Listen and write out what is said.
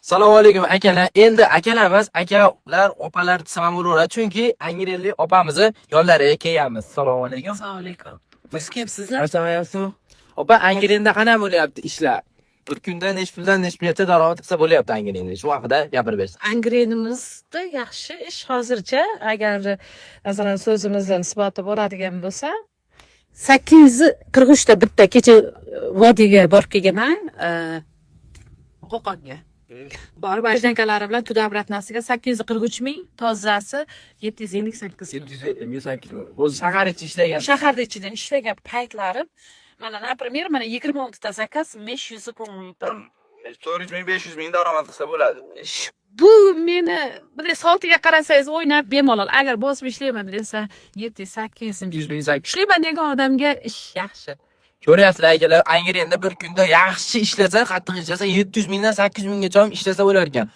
Assalomu alaykum, akalar. Endi akalar emas, akalar, opalar desam ham bo'laveradi, chunki angrenlik opamizni yonlariga kelyapmiz. Assalomu alaykum. Assalomu alaykum. Biz kimsizlar? Assalomu. Opa, Angrenda qanday bo'lyapti ishlar? Bir kunda nechi puldan nechi pulgacha daromad qilsa bo'lyapti Angrenda? Shu haqida gapirib bersin. Angrenimizda yaxshi ish hozircha, agar masalan so'zimizdan nisbati boradigan bo'lsa, 843 ta bitta kecha vodiyga borib kelganman, Qo'qonga. Borib ажданка lari bilan туда обратно siga 843 ming, tozasi 758 ming. 758. O'zi shahar ichi ishlagan. Shaharda ichida ishlagan paytlarim mana, например, mana 26 ta заказ 510 ming. 400 ming, 500 ming daromad qilsa bo'ladi. Bu meni bunday soatiga qarasangiz, o'ynab bemalol, agar bosib ishlayman desa, 7, 8 100 ming, 8. Ishlayman degan odamga ish yaxshi. Ko'ryapsizlar, akalar, Angrenda bir kunda yaxshi ishlasa, qattiq ishlasa, 700 mingdan 800 minggacha ham ishlasa bo'lar ekan.